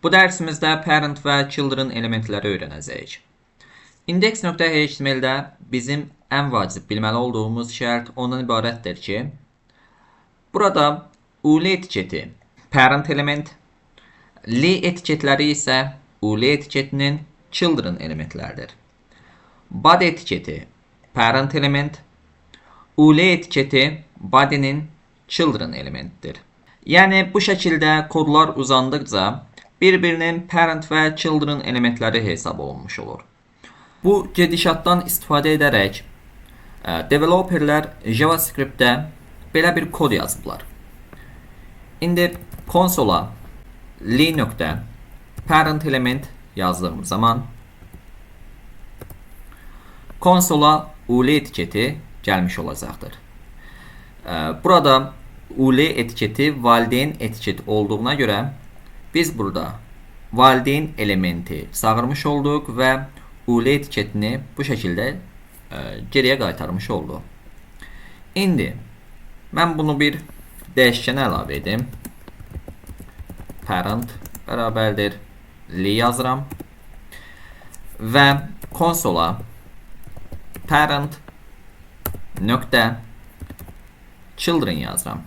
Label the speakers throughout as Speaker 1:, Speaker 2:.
Speaker 1: Bu dərsimizdə parent və children elementləri öyrənəcəyik. Index.html-də bizim ən vacib bilməli olduğumuz şərt ondan ibarətdir ki, burada ul etiketi parent element, li etiketləri isə ul etiketinin children elementləridir. Body etiketi parent element, ul etiketi body'nin children elementidir. Yəni bu şəkildə kodlar uzandıqca bir-birinin parent və children elementləri hesab olunmuş olur. Bu gedişatdan istifadə edərək developerlər JavaScript-də belə bir kod yazıblar. İndi konsola li nöqtə parent element yazdığım zaman konsola ul etiketi gəlmiş olacaqdır. Burada ul etiketi valideyn etiketi olduğuna görə biz burada valideyn elementi çağırmış olduq və ul etiketini bu şəkildə geriyə qaytarmış olduq. İndi mən bunu bir dəyişkənə əlavə edim. Parent bərabərdir li yazıram və konsola parent nöqtə children yazıram.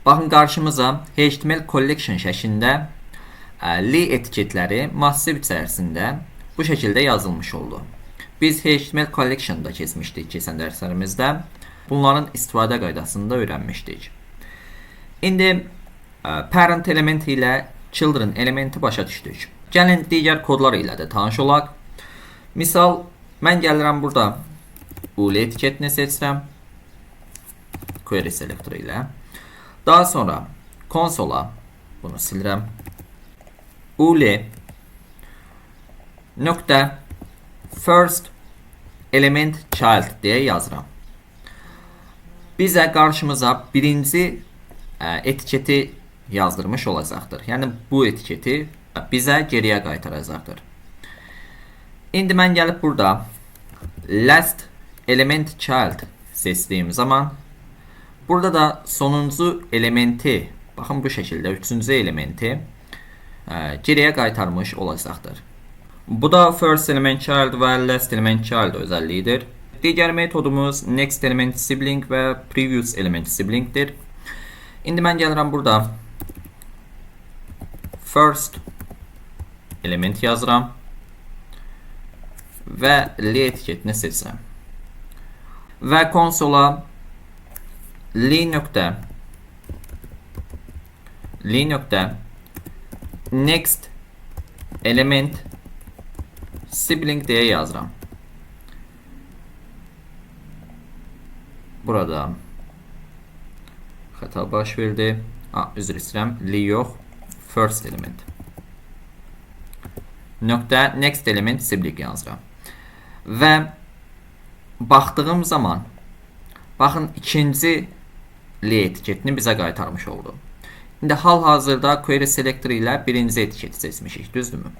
Speaker 1: Baxın qarşımıza HTML collection şəklində li etiketləri massiv içərisində bu şəkildə yazılmış oldu. Biz HTML collection-da keçmişdik keçən dərslərimizdə. Bunların istifadə qaydasını da öyrənmişdik. İndi parent elementi ilə children elementi başa düşdük. Gəlin digər kodlar ilə də tanış olaq. Misal, mən gəlirəm burada ul etiketini seçirəm. Query selector ilə. Daha sonra konsola bunu silirəm. Ul nöqtə first element child deyə yazıram. Bizə qarşımıza birinci etiketi yazdırmış olacaqdır. Yəni bu etiketi bizə geriyə qaytaracaqdır. İndi mən gəlib burada last element child seçdiyim zaman burada da sonuncu elementi, baxın bu şəkildə üçüncü elementi geriyə qaytarmış olacaqdır. Bu da first element child və last element child özelliğidir. Digər metodumuz next element sibling və previous element siblingdir. İndi mən gəlirəm burada first element yazıram və li etiketini seçirəm. Və konsola li nöqtə next element sibling deyə yazıram. Burada xəta baş verdi. Üzr istəyirəm. Li yox, first element. Nöqtə next element sibling yazıram. Və baxdığım zaman baxın ikinci li etiketini bizə qaytarmış oldu. İndi hal-hazırda query selector ilə birinci etiketi seçmişik, düzdürmü?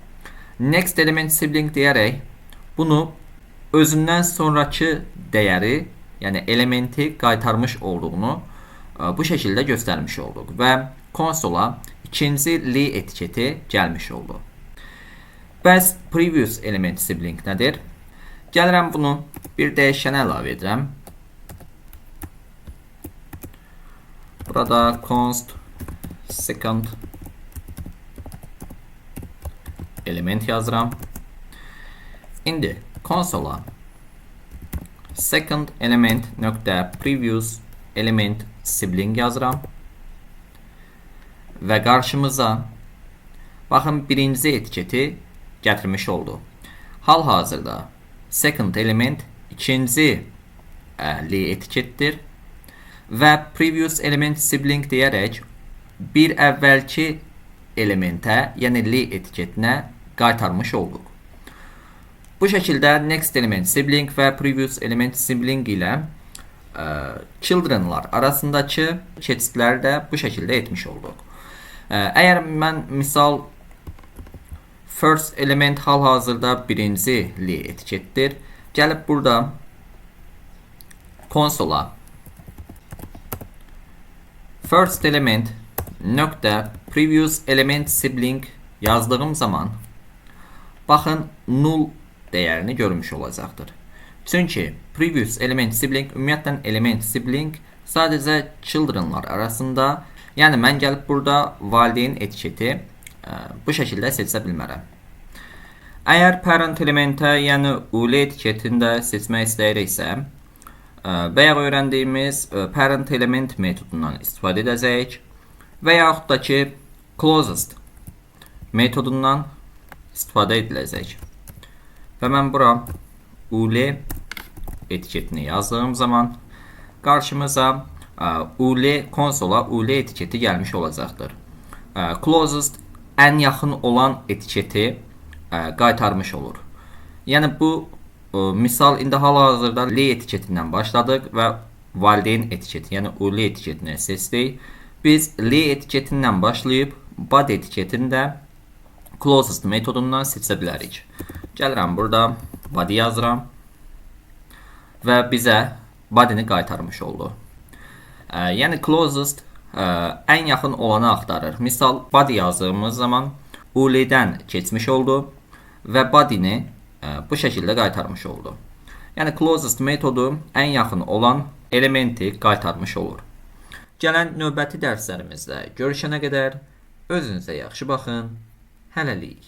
Speaker 1: Next element sibling deyərək bunu özündən sonrakı dəyəri, yəni elementi qaytarmış olduğunu bu şəkildə göstərmiş olduq və konsola ikinci li etiketi gəlmiş oldu. Bəs previous element sibling nədir? Gəlirəm bunu bir dəyişkənə əlavə edirəm. Burada const second element yazıram. İndi konsola second element nöqtə previous element sibling yazıram. Və qarşımıza baxın birinci etiketi gətirmiş oldu. Hal-hazırda second element ikinci li etiketdir və previous element sibling deyərək bir əvvəlki elementə, yəni li etiketinə qaytarmış olduq. Bu şəkildə next element sibling və previous element sibling ilə childrenlar arasındakı keçidləri də bu şəkildə etmiş olduq. Əgər mən misal first element hal-hazırda birinci li etiketdir. Gəlib burada konsola first element Nöqtə previous element sibling yazdığım zaman baxın null dəyərini görmüş olacaqdır. Çünki previous element sibling, ümumiyyətlə element sibling sadəcə childrenlar arasında, yəni mən gəlib burada valideyn etiketi bu şəkildə seçə bilmərəm. Əgər parent elementə, yəni ul etiketini də seçmək istəyiriksə, bayaq öyrəndiyimiz parent element metodundan istifadə edəcəyik və yaxud da ki closest metodundan istifadə ediləcək. Və mən bura ul etiketini yazdığım zaman qarşımıza ul konsola ul etiketi gəlmiş olacaqdır. Closest ən yaxın olan etiketi qaytarmış olur. Yəni bu misal indi hal-hazırda L etiketindən başladıq və valideyn etiketi, yəni ul etiketini seçdik. Biz L etiketindən başlayıb body etiketini də closest metodundan seçə bilərik. Gəlirəm, burada body yazıram və bizə body'ni qaytarmış oldu. Yəni closest ən yaxın olanı axtarır. Misal body yazdığımız zaman ul-dən keçmiş oldu və body'ni bu şəkildə qaytarmış oldu. Yəni closest metodu ən yaxın olan elementi qaytarmış olur. Gələn növbəti dərslərimizdə görüşənə qədər özünüzə yaxşı baxın. Hələlik.